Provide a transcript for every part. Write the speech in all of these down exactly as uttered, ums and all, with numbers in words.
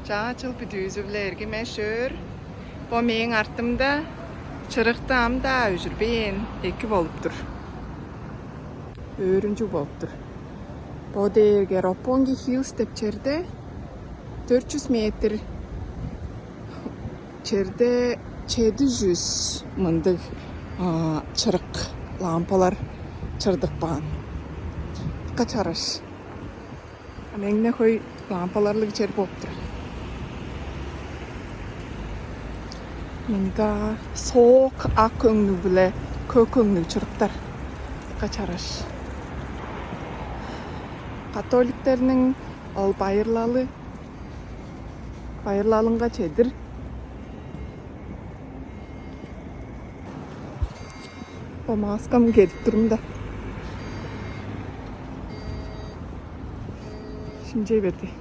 Чаа, чыл бүдүүзү-биле, эргим эш-өөр. Бо мээң артымда чырыкты ам-даа өжүрбээн эки болуп тур. Өөрүнчүг болуп тур. Бо дээрге Роппонги Хиллс деп черде, дөрт чүс метр черде чеди чүс мындыг, а, чырык, лампалар чырыдып каан. Дыка чараш. Ам эң-не хөй лампаларлыг чер болуп тур. Мында соок ак өңнүг биле көк өңнүг чырыктар. Дыка чараш. Католиктерниң ол байырлалы, байырлалынга чедир. Бо маскам кедип турум-да. Шимчей берди.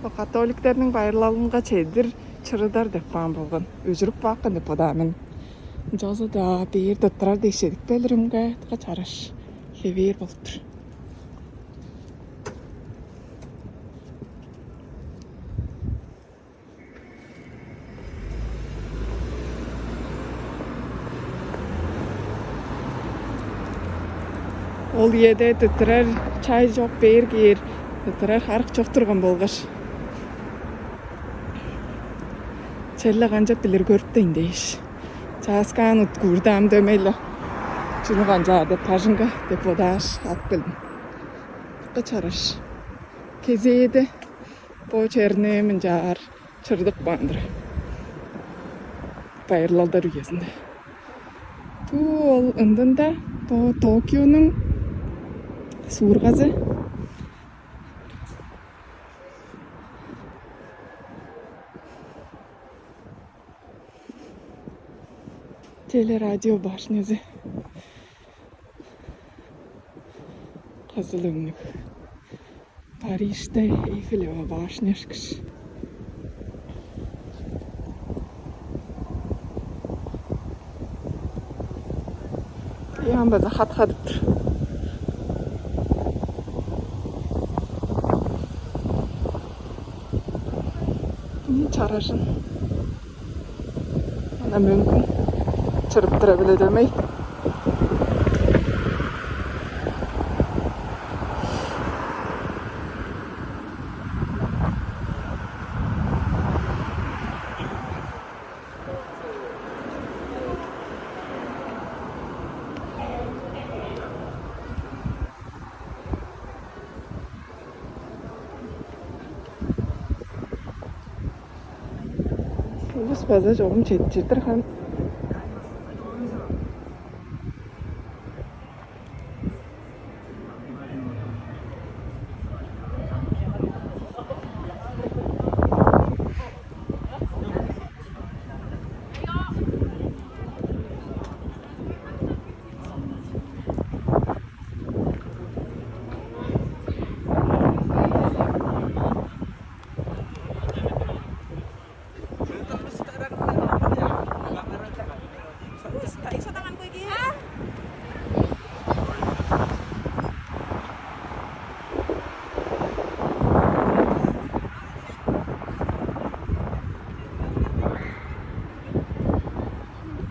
Бо католиктерниң байырлалынга чедир чырыдар деп каан болган. Өжүрүп каапкан деп бодаар мен. Ынчалза-даа бээр тырттырар дээш чедип келиримге, дыка чараш хевээр болуп тур. Ол үеде тырттырар чай чок, бээр кээр тырттырар харык чок турган болгаш, черле канчап билир, көрүптейн дээш, чааскаан уткуурда ам дөмей-ле чүнү канчаар деп, бажыңга деп бодааш, ап келдим. Дыка чараш. Кезээде бо черни мынчаар чырыдып каан-дыр байырлалдар үезинде. Туу ол ындында бо Токионуң суургазы. Телерадио башнязы. Кызыл өңнүг. Парижде Эйфелева башня ышкаш. Ам база хат-хадып тур. Ам чаражын. Ана мөңгүн чырып тура биле дөмей. Улус база чогум четчир-дир харын.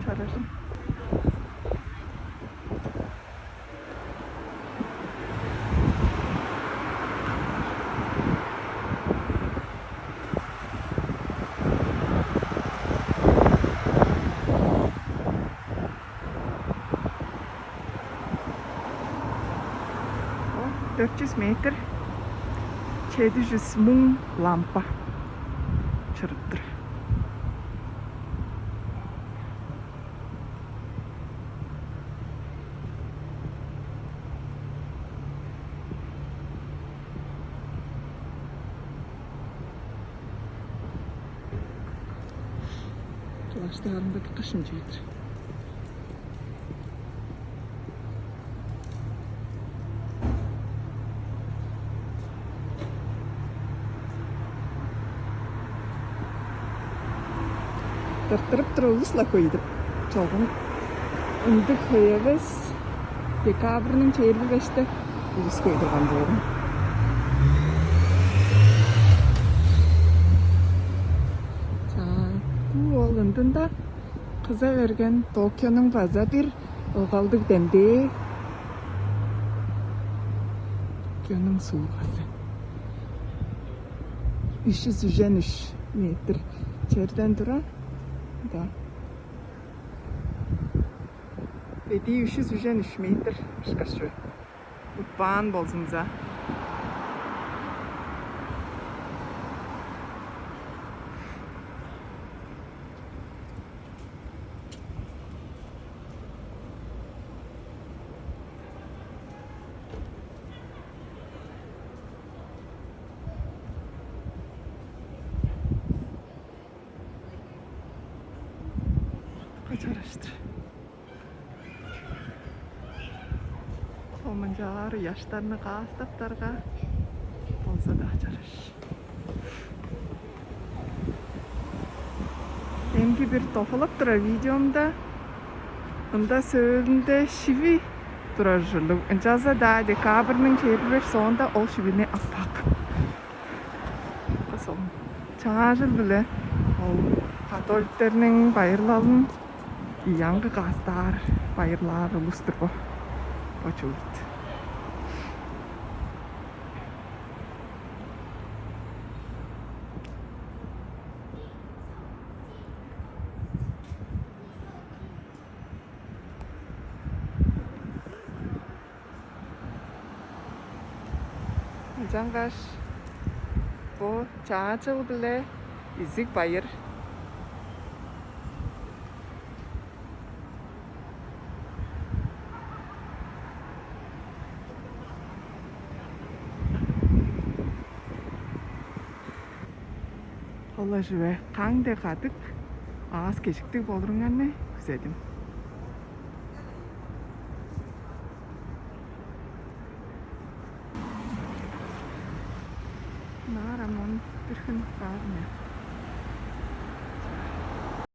Чаражын. Дөрт чүс метр, чеди чүс муң лампа чырып тур. Плаштаарында кышын чедир. Тырттырып тура улус-ла көйдүп. Чогум ындыг хөй эвес. Декабрьның чээрби беште улус көй турган боор. Ында кыза берген Токионуң база бир ылгалдыг демдээ. Токионуң суугазы. Үш чүс үжен үш метр черден тура. Да. Бедии үш чүс үжен үш метр ышкаш чүве. Утпаан болзуңза. Качараштыр. Ол мынчаар ыяштарны каастаптарга болза-даа чараш. Эмги бир тофалап турар видеомда ында сөөлүнде шиви турар ужурлуг. Ынчалза-даа декабрьның чээрби беш соонда ол шивини аппак. Кызыл. Чаа чыл-биле ол католиктерниң байырлалын аңгы каастаар, байырлаар улус-тур бо, бо чурт. Ынчангаш бо чаа чыл-биле изиг байыр. Ол-ла чүве, каң дег кадык, аас-кежиктиг болуруңарны күзедим. Наар амон бир хүн баар мен.